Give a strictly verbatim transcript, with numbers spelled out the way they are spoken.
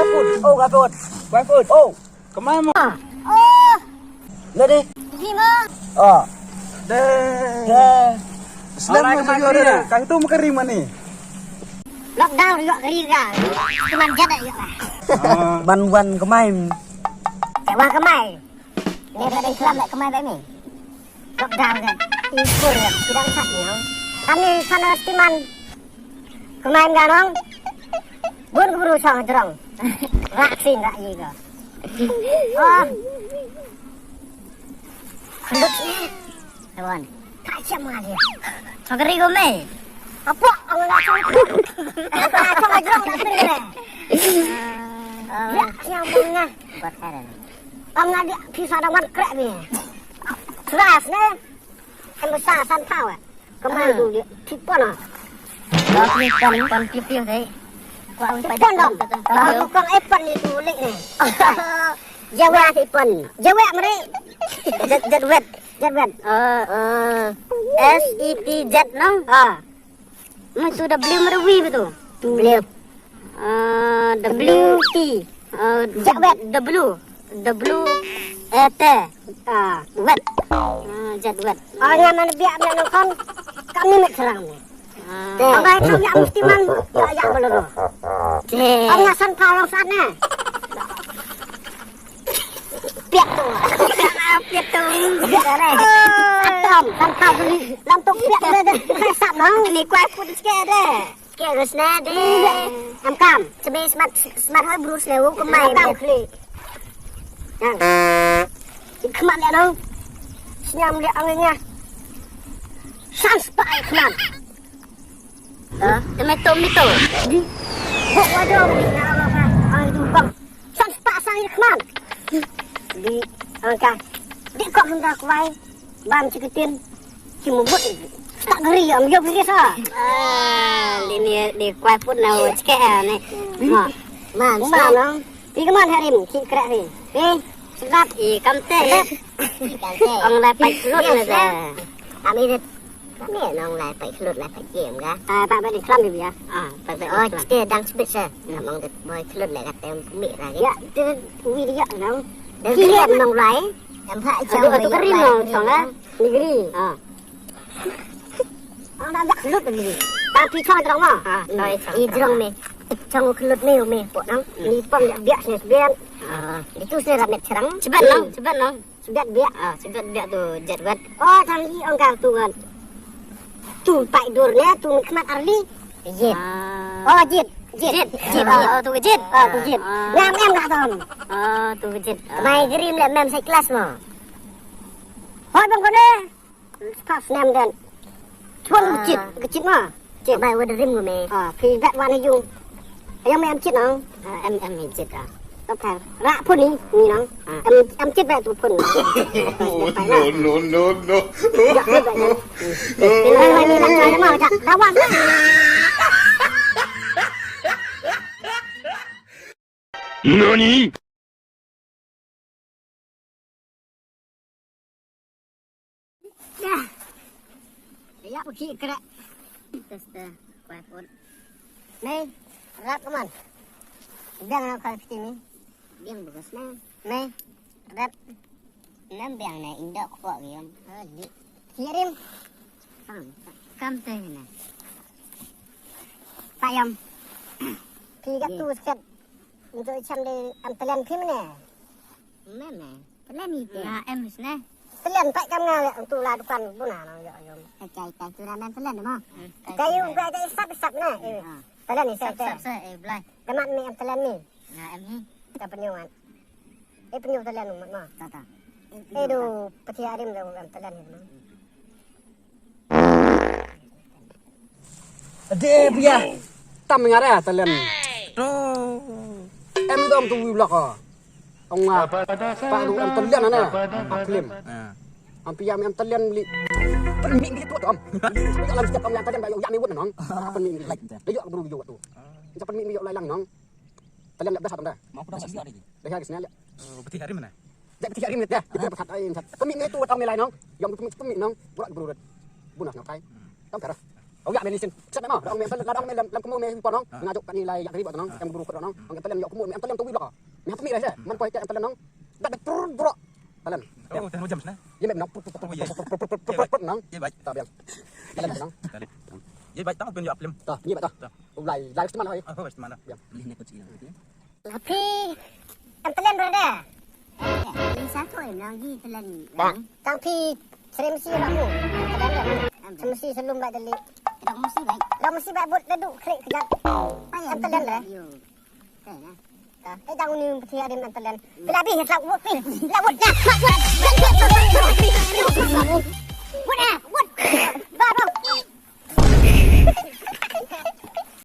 Oh, ka put. Ka put. Oh. Kemai mo. Oh. Lade. Di mo. Oh. Deh. Deh. Selamat menuju. Ka tu muka ri mani. Lockdown yok kari ka. Cuman jada yok. Ban wan kemai. Ka wan kemai. Ni ka dei slam kemai ba mi. Lockdown kan. Impur ya. Tidak usah ni. Kami sana stiman. Kemai ganong. Bun keburu sang jrong. Rak sin rak ye ka. Oh. Khluk ni. Kawan. Tak siap mengalir. Chokri ko me. Apa? Ang nak chokri. Apa chokri jrong tak sini le. Ya, yang mana? Buat karen. Ang nak dia pisau dah wan krek ni. Keras ni. Em besar san power. Kemai tu dia. Tipon ah. Dah tipon, tipon tipon tadi. Tipon dong. Kalau kong epon ni tu lek ni. Jawa tipon. Jawa meri. Jet, jet wet. Jet wet. Eh, eh. S E T Z no? Ah. Mah tu W meri W betul. W. Ah, W T. Ah, Jet wet. W. W. Eh, T. Ah, wet. Ah, jet wet. Oh, nyaman biak biak nongkong. Kami met serang ni. Ah. Te. Ang ai kam yak mesti man, yak yak baloro. Te. Ang yak san pound san na. Piak tu. Piak tu. Atom, san pound beli. Lam tok piak tu dah. Sap nang. Ni kuat pun sikit dah. Ke rusna de. Am kam. Sebe smat smat hoi brus le u kemai. Am kam kli. Yang. Kemai le nang. Senyam le angnya. Sans pa ai kemai. Ha? Tomato mito. Di. Bok wajo ni na apa apa. Ai tu bang. San spak sang ïa khmat. Di angka. Di kok hynda kwai. Bam chikitin. Ki mubut. Tak geri am yo geri sa. Ah, di ni di kwai put na ho chike ni. Ma. Ma, ma nang. Pi keman harim ki krek ni. Pi. Sedap. I kam te. Ong lai pai lut na da. Kami de. Kami nong lai pai lut lai pai jem ga. Ah, pa ba di klam di ya. Ah, pa ba. Oh, chike dang sbit sa. Namang de boy lut lai ka tem mi lagi. Ya, de wi dia nong. De wi dia nong lai. Em ha chang. Aduh, tu kering nong chang ah. Negeri. Ah. Ang dah dak lut ni. Tapi chang drong ma. Ah, chang. I drong me. Chang lut me me po nang. Ni pom ya biak sne biak. Ah. Itu sne ramet cherang. Cepat nong, cepat nong. Sibet biak. Ah, sibet biak tu jet wet. Oh, tang hi ong kang tu kan. Tu pai dur ne, tu khmat arli. Jit. Ah. Oh, jit. Jit. Jit. Jit. Ah. Oh, tu jit. Ah, tu jit. Ah. Ngam em dah tom. Oh, tu jit. Ah. Mai grim le mem sai kelas mo. Hoi bang kone. Pas nem den. Chon jit, jit mo. Jit. Bai wa da rim ngu me. Ah, phi dat wan ha yung. Ayong me em jit nong. Ah, em, em jit ah. Tap thar. Ra phun ni, ni nong. Ah. Em, em jit ba tu phun. No, no, no, no. Ya, jit ba ya. Ni, ni, ni, ni, ni, ni, ni, ni, ni. Nani? Dah. Ya, pergi kerak. Tes dah, kuat pun. Ni, rap keman. Biang nak kau piti ni. Biang bagus nah. Ni, rap. Nam biang na indak kuat giam. Ah, di. Kirim. Kam, kam teh na. Payam. Tiga tu seket. Untuk icham di am telen phim ne. Mem ne. Telen ni te. Na em sne. Telen pai kam nga le tu la dukan buna na yo yo. Kai kai tu na mem telen mo. Kai yu kai kai sap sap na. Telen ni sap sap eh blai. Temat ni am telen ni. Na em hi. Ta penyu wan. Eh penyu telen mat mo. Ta ta. Eh du peti arim da am telen ni mo. Ade pia. Tam ngara talen. To. Em dom tu wi blok. Ong nga. Pa du em talen ana. Klim. Am pia em talen li. Permi mi tu dom. Pia lam step ong yang talen ba yo yang mi wut nong. Permi mi. Like. Yo bru yo tu. Sa permi mi yo lai lang nong. Talen la bas atam da. Mau ku dong sa dia ni. Dah ya kesnya. Peti hari mana? Dah peti hari mana dah. Kita berkat ai. Permi mi tu tang mi lai nong. Yang permi permi nong. Burak bru. Bunas nong kai. Tam kara. Oh ya, me listen. Sat me ma, dang me, dang me lam, lam kumu me por nong. Nga jok kani lai yak ri ba nong, yang buru ko nong. Ang talen yok kumu me talen tu wi blok. Me hap mi rai se, man poi te talen nong. Dat be tur bro. Talen. Oh, talen jam sna. Ye me nong. Oh, ye. Nong. Ye bai. Ta biang. Talen nong. Talen. Ye bai, tang pun yok film. Ta, ye bai ta. Ta. Lai, lai sma hoi. Oh, sma. Biang. Beli ne ko chi. Phi em talen brother. Ni sa ko em nang hi talen. Tang phi srem si ba mu. Talen. Srem si selum ba dali. Dang mesti baik. Dang mesti baik but dadu klik kejap. Em talen le. Yo. Talen. Ka, eh, dang ni phi adim em talen. Bila bi hit lak wut phi. Lak wut dah. Lak wut.